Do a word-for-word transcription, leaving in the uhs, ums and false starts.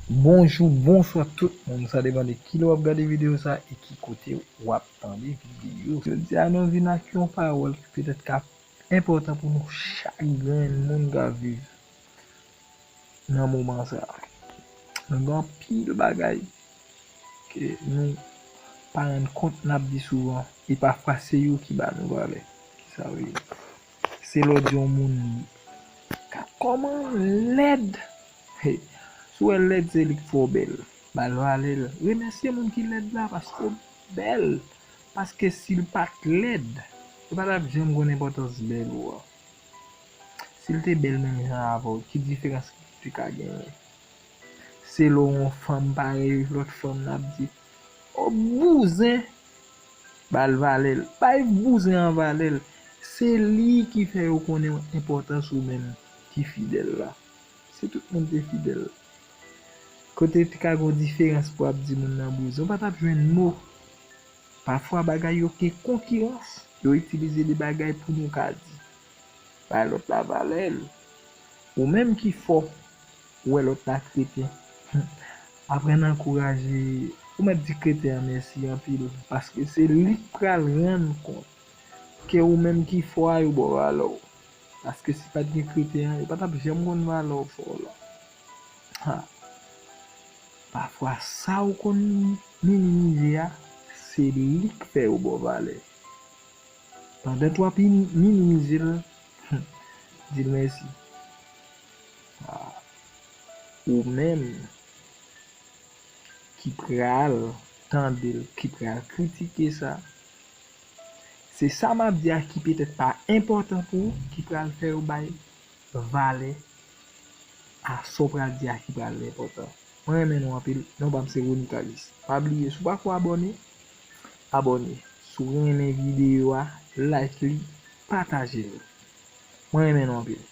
Bonjou, bonswa tout moun. Sa depann de kilè w ap gade videyo sa e ki kote w ap tande videyo. Jodi a nou vin ak yon pawòl ki petèt ka enpòtan pou nou chak grenn moun k ap viv nan moman sa. Nou gen anpil bagay ke nou pa rann kont n ap di souvan e pafwa se yo ki ba nou valè. Ki sa vle di? Se lè w di yon moun, "Gad kòman lèd." Hey, si w wè l lèd, se li k fè w bèl. Ba l valè l. Remèsye moun ki lèd la paske w bèl. Paske si l pa t lèd, ou pa t ap janm konn enpòtans bèl ou a. Si l te bèl menm jan avè w, ki diferans ki te ka genyen? Se lè w yon fanm parèy lòt fanm n ap di, "O bouzen, ba l valè l." Bay bouzen an valè l. Se li ki fè yo konnen enpòtans ou menm ki fidèl la. Si tout moun te fidèl, kote te ka gen yon diferans pou ap di moun nan bouzen, ou pa t ap jwenn mo. Pafwa bagay yo gen konkirans, yo itilize de bagay pou nou ka di. Bay lòt la valè l. Ou menm ki fò, ou wè lòt la kreten. Aprann ankouraje, ou mèt di kreten an mèsi anpil, paske se li k pral rann kont ke ou menm ki fò a yo ba w valè w. Paske si pa t gen kreten an, yo pa t ap janm konn valè w fò w la. Ha. Pafwa sa ou konn minimize a, se li k fè yo ba w valè. Pandan w ap minimize l, di l mèsi. Ah. Ou menm ki pral tande l, ki pral kritike sa, se sa m ap di a ki petèt pa enpòtan pou ou, ki pral fè yo bay valè a sa w pral di a ki pral enpòtan. Mwen renmen nou anpil. Non pa m se Rony Calis. Pa bliye, si w pako abòne, abòne. Si w renmen videyo a, like li, pataje l. Mwen renmen nou anpil.